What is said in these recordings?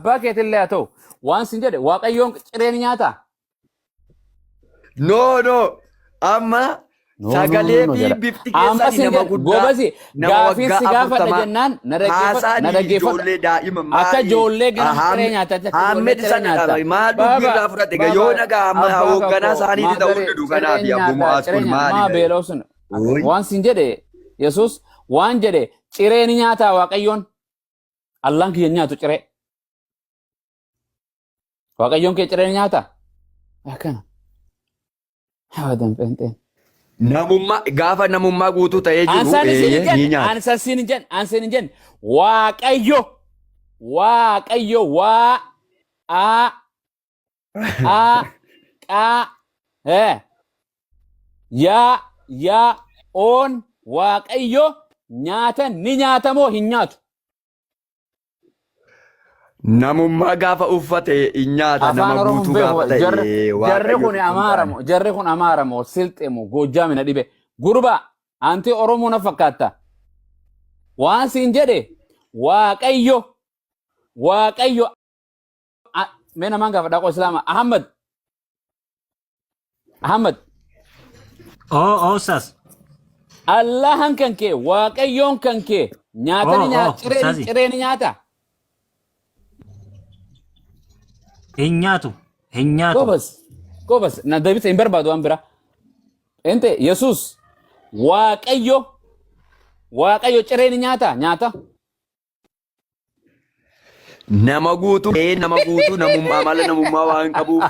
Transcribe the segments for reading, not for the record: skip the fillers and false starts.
Abbaa keetillee haa ta'u. Waan sin jedhe Waaqayyoon ciree ni nyaataa? No, no. Amma No, no, no, sagalee no fi jedha. bifti Amma keessan sin nama jedhe guddaa goobasi nama gaafii waggaa si gaafadha 40 jennaan na dhaggeeffadhu haasaan na dhaggeeffadhu. ijoollee daa'ima Akka maali ijoollee ganama ciree nyaata akka ijoollee Ahmed ciree sana nyaata. qaba maal dubbii Baaba irraa fudhate gaa baaba yoo nagaa amma abbaa hoogganaa kakoo isaaniiti ta'uu maadare didu ciree kanaaf abbuu nyaata Mu'aaz ciree kun nyaata maali maa ga'e. beela'u sun Ooy. waan sin jedhe Yesuus waan jedhe ciree ni nyaataa Waaqayyoon Allaan kiyya hin nyaatu ciree. Waaqayyoon kee ciree ni nyaata? Akkana. Abadan pheenxeen. Namummaa gaafa namummaa guutuu ta'ee jiru Ansaan isin hin eeyyee ni jenne, nyaata. ansaan isin hin jenne, ansaan hin jenne. Waaqayyo, Waaqayyo, waa, a, a, qaa, ee, yaa, yaa, oon, Waaqayyo nyaata ni nyaata moo hin nyaatu? Namummaa gaafa uffate hin nyaata Afaan nama Oromoo hin guutuu beeku. gaafa ta'e Jarri jarri Waaqayyo kun utuu hin Amaara taane. moo jarri kun Amaara moo Silxe moo Goojjaami na dhibe. Gurba anti Oromoo na fakkaatta. Waan siin jedhe Waaqayyo Waaqayyo mee namaan gaafa dhaqoo Islaama Ahmad Ahmad Oo, oo, ustaz. Allahan kan kee Waaqayyoon kan kee nyaata ni Oo, nyaata oo, ciree ni ustazi. ciree ni nyaata. Hin nyaatu. Hin nyaatu. Gobas gobas na deebise hin barbaadu waan biraa. Ente Yesuus Waaqayyo Waaqayyo ciree ni nyaata nyaata. Nama guutuu ee nama guutuu namummaa amala namummaa waan qabuuf.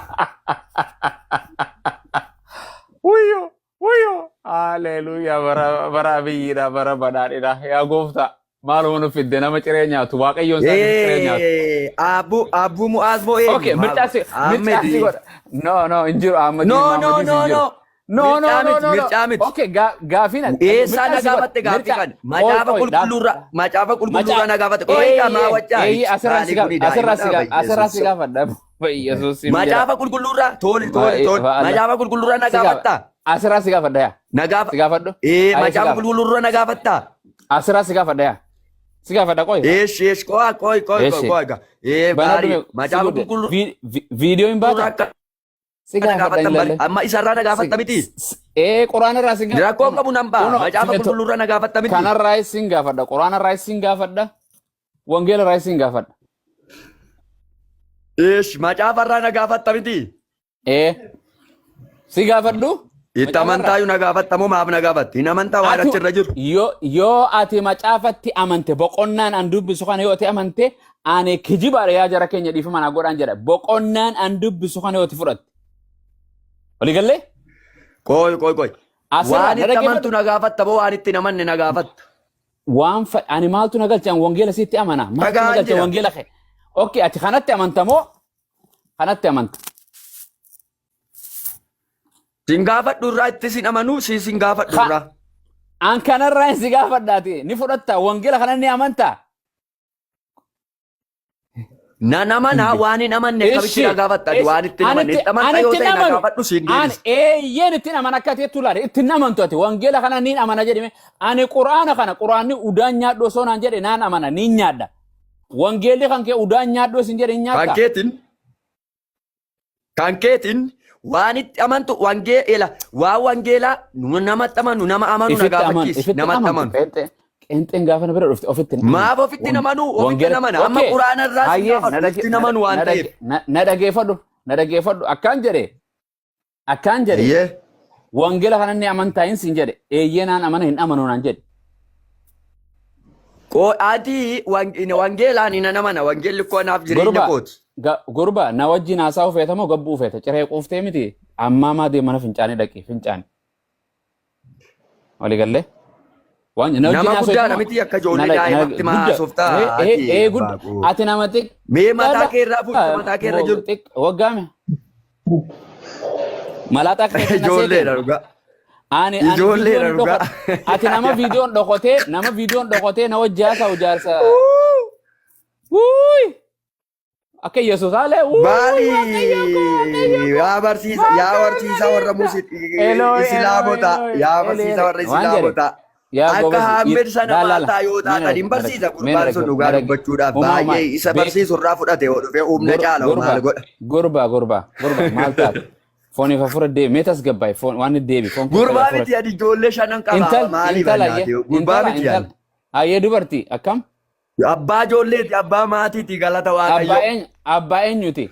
Wuyyo wuyyo haleluuyaa bara bara abiyyiidha bara badhaadhidha yaa gooftaa maaluma nu fidde nama ciree nyaatu waaqayyoon isaa nama ciree nyaatu. Ee Abbuu Abbuu Mu'aaz moo Okay eenyu? mircaa si mircaa si Ahmed. godha. No no hin jiru Ahmadiin No no Mahammadiis no hin jiru. no. No no Mircaa no miti no no. mircaa miti. Okay gaafiin Eessaa mircaa na si godha gaafatte gaaffii mircaa kana? qoy Macaafa qoy dhaab qulqulluurraa macaafa qulqulluurraa macaa na gaafatte. Qoy kaa maa eeyyee waccaa? eeyyee asirraa si Maali kuni gaafa asirraa si daa'imadhaa gaafa asirraa si bayyeessu. gaafadha. Yesuus hin jira. Macaafa qulqulluurraa tole tole tole macaafa qulqulluurraa na Si gaafa gaafattaa? asirraa si gaafadha yaa. Na gaafa Si gaafadhu. ee Ayee si macaafa gaafa. qulqulluurraa na gaafattaa? Asirraa si gaafadha yaa. Si gaafadha qoy. Eesh eesh qoy qoy qoy qoy Eeshi. qoy gaa. Ee Banadhu gaarii mee si macaafa godhe. qulqulluurraa Viidiyoo hin baata? akka Si na gaafadha gaafattan hin bari lalle. amma isarraa na Si gaafatta miti. ee quraana irraa sin gaafa. Rakkoo qabu nan ba'a Kuno macaafa qulqulluurraa na gaafatta miti. kanarraa sin gaafadha. Quraana irraa sin gaafadha. Wangeela irraa sin gaafadha. Eesh macaafa irraa na gaafatta miti. Ee si gaafadhu. Itti Macaafa irraa. amantaayu na gaafatta moo maaf na gaafatta? Hin amantaa waan Ati achirra jiru. yoo ati macaafatti amante boqonnaan an dubbisu kana yoo ati amante ani kijibaadha yaa jara keenya dhiifama naa godhaan jedha boqonnaan an dubbisu kana yoo ati fudhatte. Walii gallee? Qoy qoy qoy. Asirraa Waan na itti amantu dhaggeeffadhu. na gaafatta moo waan itti hin amanne na gaafatta? Waan ani maaltu na galche an wangeela sitti amana maaltu na Dhagaan galche jira. wangeela kee. Okay ati kanatti amanta moo kanatti amanta? Sin gaafadhu irraa itti sin amanuu si sin gaafadhu irraa. An kanarraa hin si gaafadhaati ni fudhatta wangeela kana ni amantaa? Nan amanaa waan hin amanne akkamitti na gaafatta? Ati waan itti hin amanne itti amanta yoo ta'e na gaafadhu siin Ani deebisa. eeyyeen ittiin amana akka ta'etti ulaale ittiin amantu ati wangeela kana niin amana jedhime ani quraana kana quraanni udaan nyaadhu osoo naan jedhe naan amana niin nyaadha. Wangeelli kan kee udaan nyaadhu isin jedhe hin Kan nyaattaa? keetiin kan keetiin waan itti amantu wangeela waan wangeelaa nu namatti amanu nama amanu na Ifitti amanu gaafachiisi ifitti namatti amantu amanu. qeenxee qeenxeen gaafa na bira dhufte ofitti hin Maaf amantu. ofitti hin amanuu ofitti hin Wangeela amana amma okay quraana irraa si hayyee na gaafadhu dhage itti hin amanu waan ta'eef. na dhageeffadhu na dhageeffadhu akkaan jedhe akkaan jedhe Ayyee. wangeela kana inni amantaa hin siin jedhe eeyyee naan amana hin amanu naan jedhe. Qoo ati wangeelaan hin amana wangeelli koo anaaf jireenya Gurba kooti. gurba na wajjin haasa'uu feeta moo gabbuu feeta ciree quuftee miti ammaa maa deem mana fincaanii dhaqi fincaani. Walii gallee? Waan na wajjin Nama haasa'u guddaadha moo miti akka na ijoollee na daa'imatti maa gudda haasoftaa ee ee ati ee abbaa gudda koo. ati nama Mee mataa xiqqaadha kee irraa fuudhi mataa kee irra moo jiru. waggaame malaaxaa keetiin na seeteen Ijoolleedha dhugaa. ani ani Ijoolleedha viidiyoon dhugaa. dhokate ati nama viidiyoon dhokotee nama viidiyoon dhokotee na wajji haasa'u jaarsa wuuy akka yesuus haalee wuuy Maali waaqayyo koo waaqayyo koo yaa barsiisa yaa maal barsiisa warra godha Elooy Elooy islaamota Elooy yaa Elooy barsiisa warra waan jedhe islaamota. Yaa Akka goobasi. Haammed sana Laala maal laala. ta'a yoo Mee na taatan dhagi hin na dhagi. barsiisa Mee na gurbaan sun dhagi dhugaa na dhagi. dubbachuudhaaf Homaa homaa. baay'ee isa Beek barsiisu irraa fudhate yoo dhufe humna caala hoo Gurbaa maal godha. gurbaa gurbaa gurbaa maal taate? Fooniif hafuura deebi. Mee tasgabbaa'e foon waan deebi foon kee Gurbaa hafuura. miti ani ijoollee shanan qaba Intal maaliif intala annaati ayyee gurbaa intala miti intala ani. ayyee dubartii akkam? Abbaa ijoolleeti abbaa maatiiti galata Abbaa waaqayyo. eenyu abbaa eenyuti?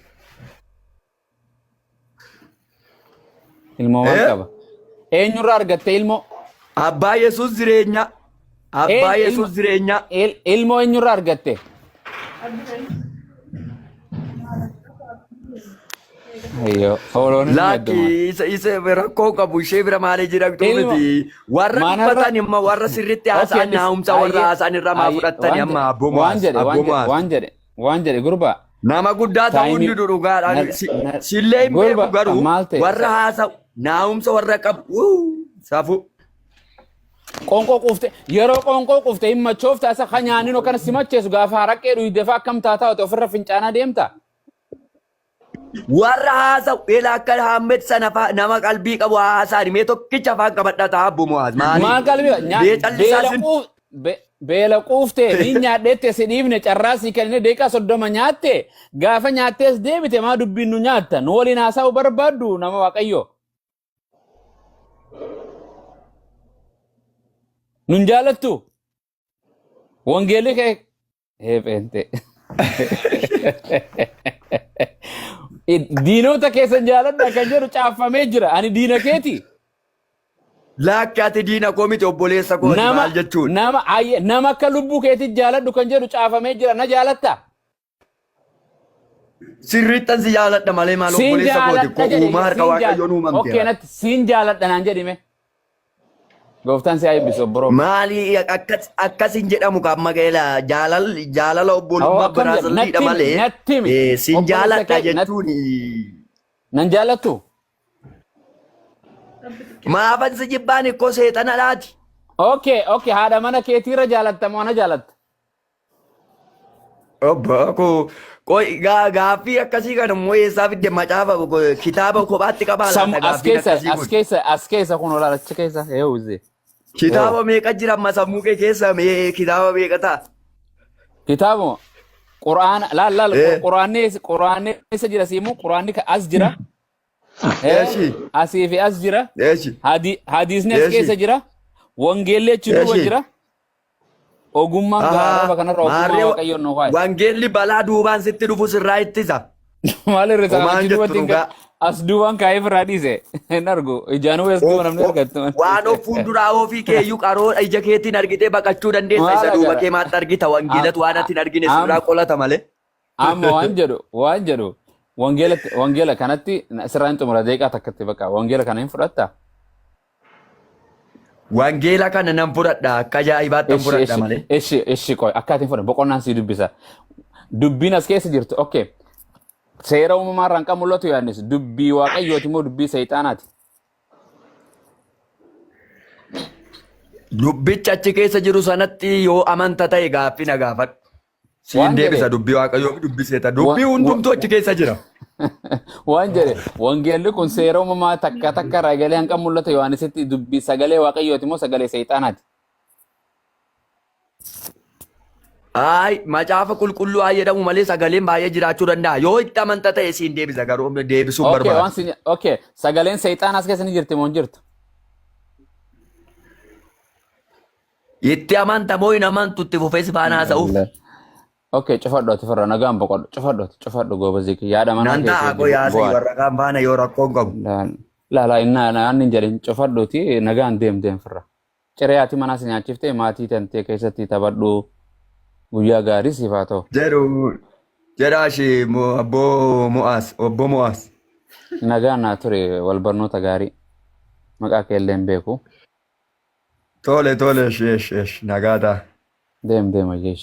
Ilmoo maal Eh? qaba? Eenyurraa argatte ilmoo? Abbaa Yesuus jireenya. Abbaa Een ilmo Yesuus jireenya. ilmoo eenyurraa argatte? Ayyoo hooloon hin Laakki heddumaatu. isa rakkoo qabu ishee bira maalee jiratu Ilmo miti. Warra manarra dubbatan immoo warra sirriitti okay haasa'an anis naa'umsa warra ayyee haasa'an irraa maa ayyee fudhattani waan amma jedhe abboo waan mo'aas jedhe waan abboo jedhe mo'aas. waan jedhe waan jedhe gurbaa Nama guddaa ta'uu taayimii hundi dhugaadhaan na na sillee hin beeku gurba garuu maal ta'e warra haasa'u naa'umsa warra qabu safu. Qoonqoo quufte yeroo qoonqoo quufte hin machoofta isa kan nyaannin akkana si macheessu gaafa haraqqee dhuyde fa'a akkam taataa ta'e ofirra fincaanaa deemta. Warra haasa'u ela akka Haammed sana fa'a nama qalbii qabu haasa'an mee tokkicha afaan qabadhaa ta'a abbo Mo'aaz maali? Maal qalbii Mee callisaa beela sin quuf beela quufte ni nyaadheette si dhiifne carraa si kennine deeqaa 30 nyaatte gaafa nyaattees deebite maa dubbiin nu nyaatta nu waliin haasa'u barbaaddu nama waaqayyo. Nun jaalattu wangeelli kee heepheente. Diinota keessan jaaladha kan jedhu caaffamee jira. Ani diina keeti. Lakki ati diina koo miti obboleessa kooti Nama maal jechuudha? nama ayye nama akka lubbuu keetti jaaladhu kan jedhu caafamee jira. Na jaalatta? Sirriittan si jaaladha malee maal Siin obboleessa kooti jaaladha koo jedhi. uumaa harka Siin waaqayyoon jaaladha. uumamte. Okay natti siin jaaladha naan jedhime. Gooftaan si haa eebbisu obboroo. Maali akkas akkas hin jedhamu kan magaala jaalal jaalala Awoo obbolummaa akkam jedha biraaziliidha natti himi malee natti himi siin obboleessa jaaladha kee jechuun nan jaalattu. maafan si jibbaan ikkoo seexana laati. Okay okay haadha mana keetiirra jaalatta moo ana jaalatta? Obbo koo qoy gaaffii akkasii kana immoo eessaa fidde macaafa kitaaba kophaatti qabaa Sam laata as gaaffiin keessa akkasii as kun. keessa as keessa kun olaala achi keessa eewuze. Kitaaba Eewu. meeqa jira amma sammuu kee keessa mee kitaaba meeqa ta'a? Kitaabuma Qur'aana laal laal Eh, Qur'aanni Qur'aanni eessa jira siimu Qur'aanni as jira. Eeshi Asii fi as jira. eeshi Hadiisni as eeshi keessa jira. Wangeelli achi duuba eeshi. jira. Ogummaan Ahaa gaarraba kanarra ogummaa maarree Waaqayyoon nu kaa'e. wangeelli balaa duubaan sitti dhufu sirraa ittisa. Maal irra isaa Homaan achi jettu duubatti hin dhugaa. as duubaan kaa'ee irraa dhiise hin argu. Ijaan as duuba namni argattu. Waan of fuulduraa ofii keeyyuu qaroo ija keetiin argitee baqachuu dandeessa Maal isa duuba agara? kee maatti argita wangeelatu waan ati hin argine sirraa qolata malee. Amma waan jedhu waan jedhu wangeela wangeela kanatti sirraa hin xumura deeqaa takkatti bakka wangeela kana hin fudhatta. Wangeela kana nan fudhadha akka ajaa'ibaatti nan Ishi fudhadha ishi malee. ishi ishi qoy akkaatiin fudhan boqonnaan sii dubbisa. Dubbiin as keessa jirtu okay. Seera uumamaa irraan kan mul'atu yaadnes dubbii waaqayyooti moo dubbii seexaanaati? Dubbicha achi keessa jiru sanatti yoo amanta ta'e gaaffii na gaafadhu. Siin Waan jedhe deebisa dubbii waaqayyoo fi dubbii seeta. Dubbii wa, wa, hundumtuu achi keessa jira. waan jedhe wangeelli kun seera uumamaa takka takka irraa galee hanqa mul'ata Yohaanisitti dubbii sagalee waaqayyooti moo sagalee seexaanaati? Ayi macaafa qulqulluu haa jedhamu malee sagaleen baay'ee jiraachuu danda'a. Yoo itti amanta ta'e siin deebisa garuu deebisuun Okay, barbaadu. waan siin okay sagaleen seexaanaa as keessa ni jirti moo hin jirtu? Itti amanta moo hin amantu itti fufee si faana haasa'uuf. Okay, cufadhu ati firra nagaan boqodhu cufadhu ati cufadhu goobazii kiyya yaada manaa Nan keetii ta'a wajji koo yaasii bu'aadha. warra kaan faana yoo rakkoon qabu. Laa laa innaa naan hin jedhin cufadhuti nagaan deem deem firra. Ciree ati manaa si nyaachiftee maatii tantee keessatti taphadhu guyyaa gaarii siif haa ta'u. Jedhu jedhaa ishee abboo mo'aas obbo mo'aas. Nagaan naa ture wal barnoota gaarii maqaa kee illee hin beeku. Tole tole ishee ishee nagaa ta'a. Deem deem ayyeesh.